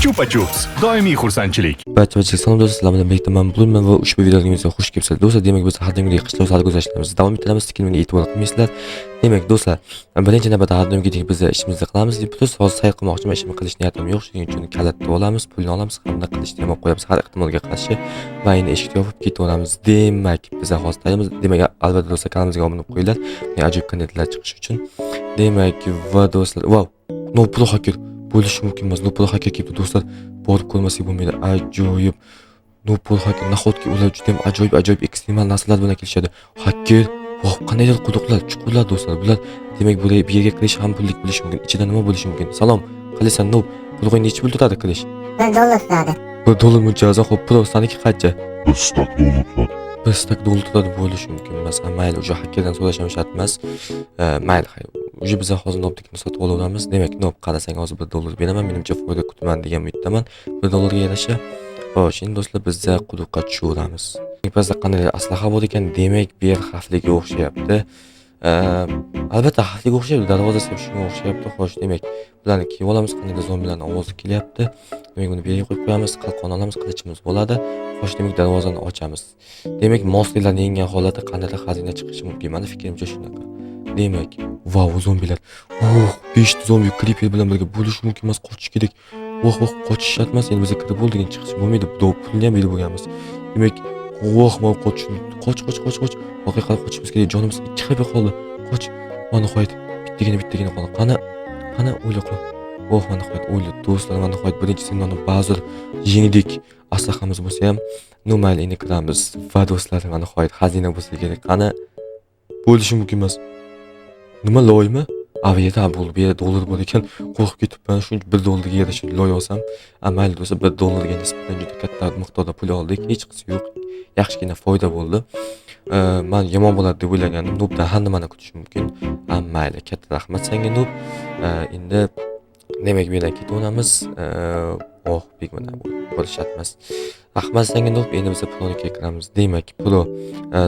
Chupa Chups doimiy xursandchilik. Barcha barchaga salom do'stlar, sizlar bilan birlikda men Bulunman va ushbu videolarimizga xush kelibsizlar. Do'stlar, demak, biz har doimgidek qishloq sarguzashtlarimizni davom ettiramiz, lekin bunga e'tibor qilmaysizlar. Demak, do'stlar, birinchi navbatda har doimgidek biz ishimizni qilamiz. Biz hozir sayr qilmoqchiman, ishimni qilish niyatim yo'q, shuning uchun kalitni olamiz, pulni olamiz hamda qilichni ham olib qo'yamiz har ehtimolga qarshi va endi eshikni yopib ketaveramiz. Demak, biz hozir tayyormiz. Demak, albatta do'stlar, kanalimizga obuna bo'lib qo'yinglar, ajoyib kontentlar chiqishi uchun. Demak, va do'stlar, vau, no pro hacker bo'lishi mumkin emas. No pro hacker kelibdi do'stlar. Borib ko'rmasak bo'lmaydi. Ajoyib. No pro hacker, nahotki ular juda ham ajoyib ajoyib ekstremal narsalar bilan kelishadi. Hacker, voh, qandaydir quduqlar, chuqurlar do'stlar. Bular demak bu yerga kirish ham pullik bo'lishi mumkin. Ichida nima bo'lishi mumkin? Salom, qalaysan, noob? Qudug'ing nechi pul turadi kirish? 1 dollar turadi. 1 dollar muncha arzon. Xo'p, pro, saniki qancha? 1 stak dollar turadi. 1 stak dollar turadi, bo'lishi mumkin emas. Ha, mayli, o'sha hakkerdan so'rash ham shart emas. Mayli, уже biz hozir nobnikini sotib olaveramiz. Demak, nob, qarasang, hozir 1 dollar beraman. Menimcha, foyda kutaman degan umiddaman. 1 dollarga yarasha. Xo'sh, endi do'stlar, bizda quduqqa tushaveramiz. Bizda qandaydir aslaha bor ekan, demak, bu yer xavfliga o'xshayapti. Albatta xavfliga o'xshayapti, darvozasi ham shunga o'xshayapti. Xo'sh, demak, bularni kiyib olamiz, qandaydir zombilarning ovozi kelyapti. Demak, buni bu yerga qo'yib qo'yamiz, qalqon olamiz, qilichimiz bo'ladi. Xo'sh, demak, darvozani ochamiz. Demak, monsterlarni yenggan holatda qandaydir xazina chiqishi mumkin. Mani fikrimcha shunaqa. Demak, vau, zombilar. Oh, 5 ta zombi kriper bilan birga, bo'lishi mumkin emas, qochish kerak. Voh, voh, qochish shart emas, endi biz kirib bo'ldik, endi chiqish bo'lmaydi. Pulni ham berib bo'lganmiz. Demak, voh, mana qoch, qoch, qoch, qoch, qoch. Orqaga qarab qochishimiz kerak. Jonimiz 2 HP qoldi. Qoch. Va nihoyat bittagina bittagina qoldi. Qani, qani, o'yla qol. Oh, va nihoyat o'ldi. Do'stlar, va nihoyat birinchi zindonni bazir yengdik. Aslahamiz bo'lsa ham, ну mayli, endi kiramiz. Va do'stlar, va nihoyat xazina bo'lsa kerak. Qani, bo'lishi mumkin emas. Nima, loymi? A, bu yerda bo'ldi, bu yerda dollar bor ekan. Qo'rqib ketibman. Shuncha 1 dollarga yarasha loy olsam. A, mayli do'stlar, 1 dollarga nisbatan juda katta miqdorda pul oldik. Hech qisi yo'q. Yaxshigina foyda bo'ldi. Man yomon bo'ladi deb o'ylagandim. Nobdan har nimani kutish mumkin. A, mayli, katta rahmat senga, Nob. Endi demak, bu yerdan ketaveramiz. Oh, bek mana bo'lishi shart emas. Rahmat senga, Nob. Endi biz Pronikiga kiramiz. Demak, Pro,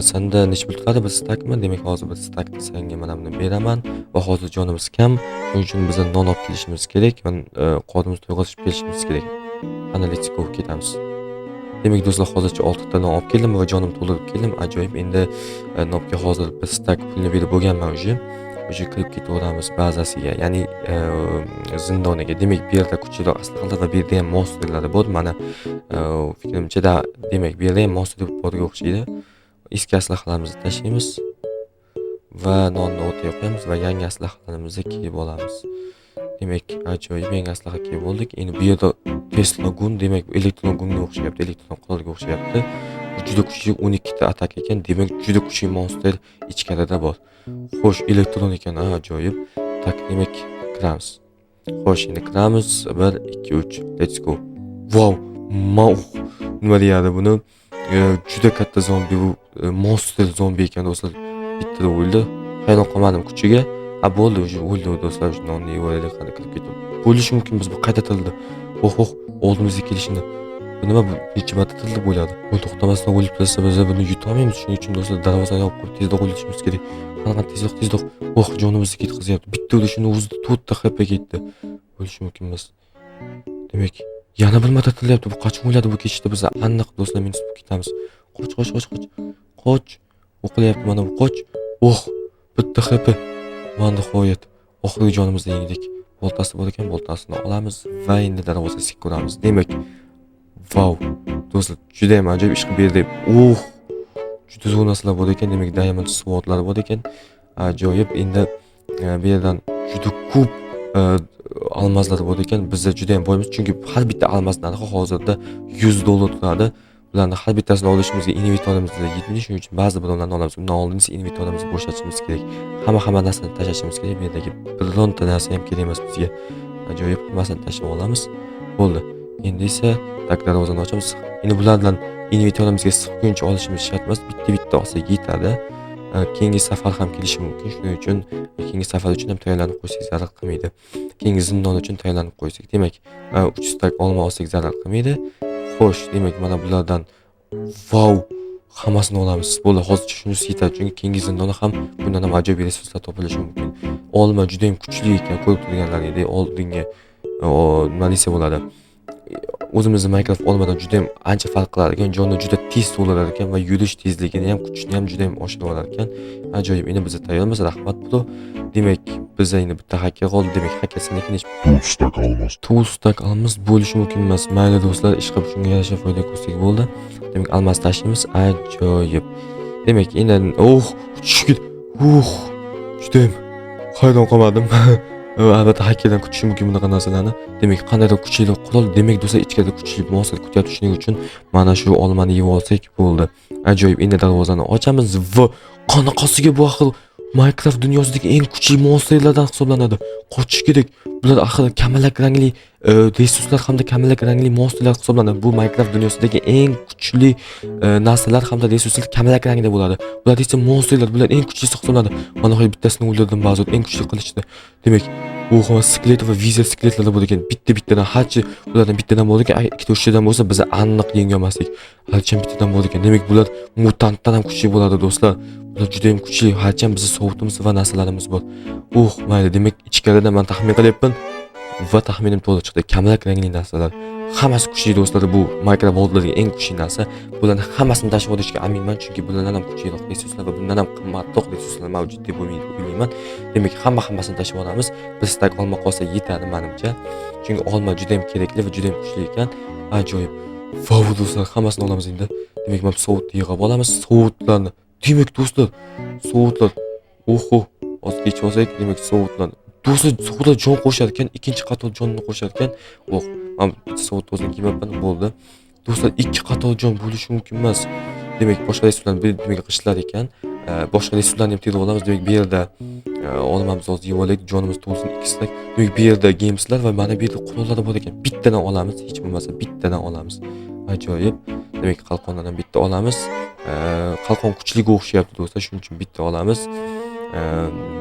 senda necha pul turadi? 1 stakmi? Demak, hozir 1 stakni senga mana buni beraman va hozir jonimiz kam. Shuning uchun biz non olib kelishimiz kerak va qornimizni to'yg'izib kelishimiz kerak. Qani, let's go, ketamiz. Demak, do'stlar, hozircha 6 ta non olib keldim va jonim to'ldirib keldim. Ajoyib. Endi Nobga hozir 1 stak pulni berib bo'lganman уже. Уже kirib ketaveramiz bazasiga, ya'ni zindoniga. Demak, bu yerda kuchliroq aslahalar va bu yerda ham monsterlari bor. Mana fikrimcha da, demak, bu yerda ham monster borga o'xshaydi. Eski aslahalarimizni tashlaymiz va nonni o'rtaga qo'yamiz va yangi aslahalarimizni kiyib olamiz. Demak, ajoyib, yangi aslaha kiyib oldik. Endi bu yerda Tesla gun, demak, bu elektron gunga o'xshayapti, elektron qurolga o'xshayapti. Bu juda kuchli, 12 ta ataka ekan. Demak, juda kuchli monster ichkarida bor. Xo'sh, elektron ekan, ha, ajoyib. Так, demak, kiramiz. Xo'sh, endi kiramiz. 1, 2, 3. Let's go. Wow, ma nima deyadi buni? Juda katta zombi bu, monster zombi ekan do'stlar. Bittada o'ldi. Hayron qolmadim kuchiga. Ha, bo'ldi, уже o'ldi do'stlar. Shu nonni yeb olaylik, qani, kirib ketib. Bo'lishi mumkin, biz bu qayta tirildi. Oh, oh, oldimizga kelishini. Bu nima bu? Necha marta tirildi bo'ladi. Bu to'xtamasdan o'lib tursa, biz buni yutolmaymiz. Shuning uchun do'stlar, darvozani yopib qo'yib tezroq o'lishimiz kerak. Qani, qani, tezroq, tezroq. Oh, jonimizni ketkazyapti. Bitta o'lishini o'zida 4 ta HP ketdi. Bo'lishi mumkin emas. Demak, yana bir marta tirilyapti. Bu qachon o'ladi bu ketishda, biz aniq do'stlar minus bo'lib ketamiz. Qoch, qoch, qoch, qoch. Qoch. O'qilyapti mana bu, qoch. Oh, bitta HP. Va nihoyat oxirgi jonimizni yengdik. Boltasi bor ekan, boltasini olamiz va endi darvozasiga ko'ramiz. Demak, vau, do'stlar, juda ham ajoyib ish qilib berdi. Oh, juda zo'r narsalar bor ekan. Demak, diamond swordlar bor ekan. Ajoyib. Endi bu yerdan juda ko'p almazlar bor ekan. Bizda juda ham boymiz, chunki har bitta almaz narxi hozirda 100 dollar turadi. Bularni har bittasini olishimizga inventorimizda yetmaydi, shuning uchun ba'zi birovlarni olamiz. Undan oldin esa inventorimizni bo'shatishimiz kerak. Hamma hamma narsani tashlashimiz kerak. Bu yerdagi bironta narsa ham kerak emas bizga. Ajoyib, hammasini tashlab olamiz. Bo'ldi. Endi esa так, darvozani ochamiz. Endi bular bilan inventorimizga sig'guncha olishimiz shart emas. Bitta-bitta olsak yetadi. Keyingi safar ham kelishi mumkin. Shuning uchun keyingi safar uchun ham tayyorlanib qo'ysak zarar qilmaydi. Keyingi zindon uchun tayyorlanib qo'ysak. Demak, 3 stak olma olsak zarar qilmaydi. Xo'sh, demak, mana bulardan, vau, hammasini olamiz. Bo'ldi, hozircha shunisi yetadi, chunki keyingi zindonda ham bundan ham ajoyib resurslar topilishi mumkin. Olma juda ham kuchli ekan, ko'rib turganlaringdek, oldingi nima desa bo'ladi. O'zimizni Minecraft olmadan juda ham ancha farq qilar ekan. Jonni juda tez to'ldirar ekan va yurish tezligini ham, kuchini ham juda ham oshirib olar ekan. Ajoyib. Endi biz tayyormiz. Rahmat, bro. Demak, bizda endi bitta hacker qoldi. Demak, hacker seniki nechi? Two stack алмаз. Two stack алмаз bo'lishi mumkin emas. Mayli, do'stlar, ish qilib shunga yarasha foyda ko'rsak bo'ldi. Demak, алмаз tashlaymiz. Ajoyib. Demak, endi oh, tushib ket. Uh, judayam hayron qolmadim. Albatta, hakerdan kutishi mumkin bunaqa narsalarni. Demak, qandaydir kuchli qurol. Demak, do'stlar, ichkarida kuchli monstr kutyapti. Shuning uchun mana shu olmani yeb olsak bo'ldi. Ajoyib. Endi darvozani ochamiz va qanaqasiga bu axir Minecraft dunyosidagi eng kuchli monsterlardan hisoblanadi. Qochish kerak. Bular axir kamalak rangli resurslar hamda kamalak rangli monsterlar hisoblanadi. Bu Minecraft dunyosidagi eng kuchli narsalar hamda resurslar kamalak rangda bo'ladi. Bular esa monsterlar, bular eng kuchlisi hisoblanadi. Mana nihoyat bittasini o'ldirdim, ba'zi eng kuchli qilichni. Demak, u skelet va wither skeletlar bor ekan. Bitta bittadan harchi ulardan bittadan bo'ldi ekan, agar ikkita uchtadan bo'lsa, biz aniq yenga olmasdik. Harcham bittadan bo'ldi ekan. Demak, bular mutantdan ham kuchli bo'ladi, do'stlar. Bular juda ham kuchli. Harcham bizni sovutimiz va narsalarimiz bor. Uh, mayli, demak, ichkarida man taxmin qilyapman va taxminim to'g'ri chiqdi. Kamalak rangli narsalar. Hammasi kuchli, do'stlar. Bu Minecraft World'dagi eng kuchli narsa. Bularni hammasini tashib olishga aminman, chunki bulardan ham kuchliroq resurslar va bundan ham qimmatroq resurslar mavjud deb o'ylayman. Demak, hammasini tashib olamiz. Bir stack olma qolsa yetadi menimcha. Chunki olma juda ham kerakli va juda ham kuchli ekan. Ajoyib. Vau, do'stlar, hammasini olamiz endi. Demak, mana bu sovutni yig'ib olamiz. Sovutlarni. Demak, do'stlar, sovutlar. Oho, hozir kechib olsak, demak, sovutlar. Do'stlar, sovutlar jon qo'shar ekan, ikkinchi qator jonni qo'shar ekan. Oh, man bitta sovutni o'zini kiymayapman, bo'ldi. Do'stlar, ikki qator jon bo'lishi mumkin emas. Demak, boshqa resurslarni demak g'ishtlar ekan. Boshqa resurslarni ham terib olamiz. Demak, bu yerda olmamiz hozir yeb olaylik, jonimiz to'lsin ikki stack. Demak, bu yerda gemslar va mana bu yerda qurollar bor ekan. Bittadan olamiz, hech bo'lmasa bittadan olamiz. Ajoyib. Demak, qalqondan ham bitta olamiz. Qalqon kuchliga o'xshayapti, do'stlar, shuning uchun bitta olamiz.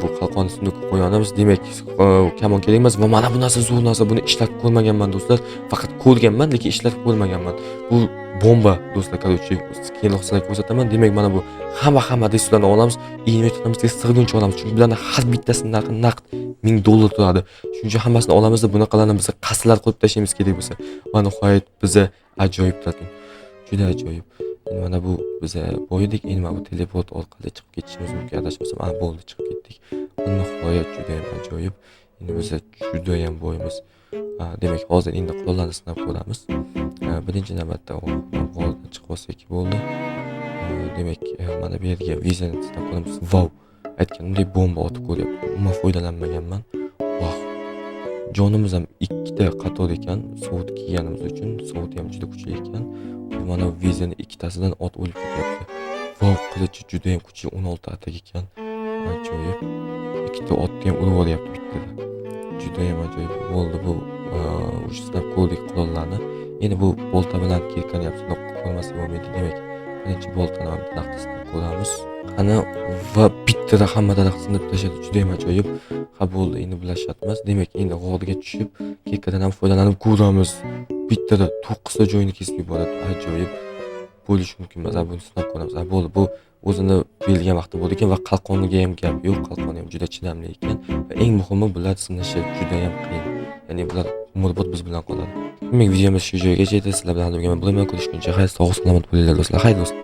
Bu qalqonni сундук ka qo'ya olamiz. Demak, kamon kerak emas va mana bu narsa zo'r narsa. Buni ishlatib ko'rmaganman, do'stlar. Faqat ko'rganman, lekin ishlatib ko'rmaganman. Bu bomba, do'stlar, короче, keyinroq sizlarga ko'rsataman. Demak, mana bu hamma resurslarni olamiz. Inventorimizga sig'guncha olamiz. Chunki bularni har bittasini narxi naqd 1000 dollar turadi. Shuning uchun hammasini olamiz-da, bunaqalarni biz qasrlar qurib tashlaymiz kerak bo'lsa. Va nihoyat biza ajoyib turadi. Juda ajoyib. Endi mana bu biza boydik, endi mana bu teleport orqali chiqib ketishimiz mumkin adashmasam. A, bo'ldi, chiqib ketdik. Va nihoyat juda ham ajoyib. Endi biza juda ham boymiz. Demak, hozir endi qurollarni sinab ko'ramiz. Birinchi navbatda g'ordan chiqib olsak bo'ldi. Demak, mana bu yerga vizani sinab ko'ramiz. Vau! Aytganimdek, bomba otib ko'ryapti. Umuman foydalanmaganman. Vau! Jonimiz ham ikkita qator ekan, sovut kiyganimiz uchun, sovut ham juda kuchli ekan. Mana bu vizani ikkitasidan ot o'lib ketyapti. Vau, qilichi juda ham kuchli, 16 atak ekan. Ajoyib. Ikkita otni ham urib yuboryapti bittada. Juda ham ajoyib bo'ldi bu, уже sinab ko'rdik qurollarni. Endi bu bolta bilan кирка ni ham sinab ko'rmasak bo'lmaydi. Demak, birinchi boltani ham daraxtni sinab ko'ramiz. Qani va bittada hamma daraxt sinib tashladi. Juda ham ajoyib. Ha, bo'ldi, endi bular shart emas. Demak, endi g'orga tushib, кирка dan ham foydalanib ko'ramiz. Bittada 9 ta joyini kesib yuboradi. Ajoyib. Bo'lishi mumkin emas. Buni sinab ko'ramiz. Ha, bo'ldi. Bu o'zini berilgan vaqti bo'ldi ekan va qalqoniga ham gap yo'q. Qalqoni ham juda chidamli ekan va eng muhimi, bular sinishi juda ham qiyin. Ya'ni bular umrbod biz bilan qoladi. Demak, videomiz shu joygacha yetdi. Sizlar bilan bo'lgan bo'laman. Ko'rishguncha xayr, sog' salomat bo'linglar, do'stlar. Xayr, do'stlar.